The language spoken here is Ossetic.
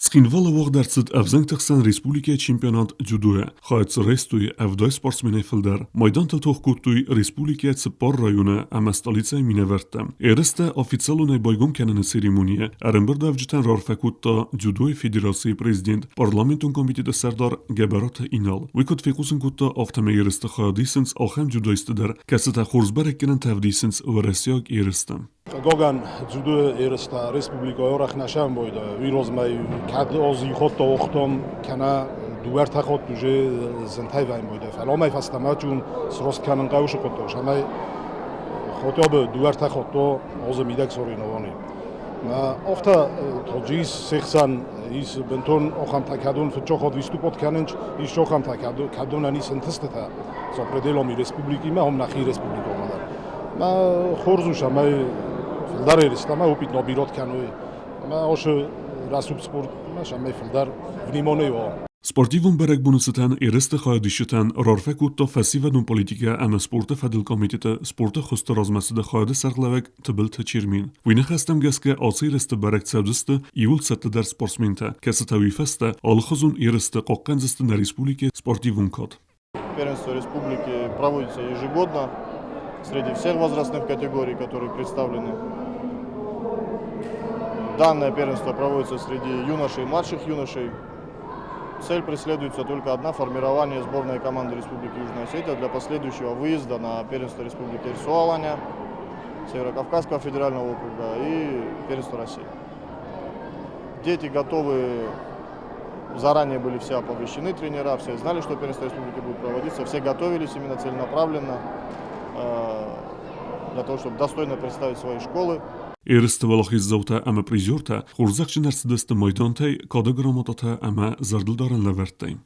Цхинвалы уагъд ӕрцыд ӕвзӕнгты хсӕн республикӕйы чемпионат дзюдойӕ. Хайад дзы райстой 70 спортсменӕй фылдӕр. Майдантыл тох кодтой республикӕйы цыппар районы ӕмӕ столицӕйы минӕвӕрттӕ. Ерыстӕ официалонӕй байгом кӕныны церемонийы ӕрӕмбырдуӕвджытӕн раарфӕ кодта дзюдойы федерацийы президент, парламентон комитеты сӕрдар Гӕбӕраты Инал. Уый куыд фехъусын кодта, афтӕмӕй ерысты хайад исынц ахӕм дзюдоисттӕ дӕр, кӕцытӕ хорз бӕрӕггӕнӕнтӕ ӕвдисынц уӕрӕсейаг ерысты. Гоган дзюдо ерыста республикӕйы орӕх нӕ сӕмбойда. Уый розмӕ кӕд ози хотто охтон кӕнӕ дыууӕртӕ хотт уже зынтӕй вӕймбойда. Фӕлӕ омӕй фӕстӕмӕ чун срост кӕнын хъӕуы хотто, сӕмӕй хотя бы дыууӕртӕ хотто озы мидӕг соревновани. Офта тоджи се хсӕн ис бынтон охӕмтӕ кӕдон фыццоход выступот кӕнынч, ис охӕмтӕ кӕдонӕн ис ӕнтыстытӕ за пределами республикимӕ, ом нӕхи республикомӕ дӕр. Мӕ хорз у, цӕмӕй фылдӕр ерыстӕ ӕмӕ опытно бирот кӕной. Ӕмӕ ошо рӕсугъд спортмӕ цӕмӕй фылдӕр внимание уа. Спортивон бӕрӕгбоны цытӕн ерысты хайадисджытӕн раарфӕ кодта фӕсивӕдон политикӕ ӕмӕ спорты фӕдыл комитеты спорты хуызты размӕцыды хайады сӕргълӕууӕг Тыбылты Чермен. Уый ныхӕстӕм гӕсгӕ ацы ерысты бӕрӕг цӕудзысты иууыл цӕттӕдӕр спортсментӕ, кӕцытӕ уый фӕстӕ алыхуызон ерысты хъахъхъӕндзысты нӕ республикӕйы спортивон кад. Первенство республики проводится ежегодно среди всех возрастных категорий, которые представлены. Данное первенство проводится среди юношей и младших юношей. Цель преследуется только одна – формирование сборной команды Республики Южная Осетия для последующего выезда на первенство Республики РСУ-Алания, Северо-Кавказского федерального округа и первенство России. Дети готовы, заранее были все оповещены тренера, все знали, что первенство республики будет проводиться, все готовились именно целенаправленно для того, чтобы достойно представить свои школы. Ерысты уӕлахиздзаутӕ ӕмӕ призертӕ хорзӕхджын ӕрцыдысты майдантӕй, кады грамотатӕ ӕмӕ зӕрдылдарӕн лӕвӕрттӕй.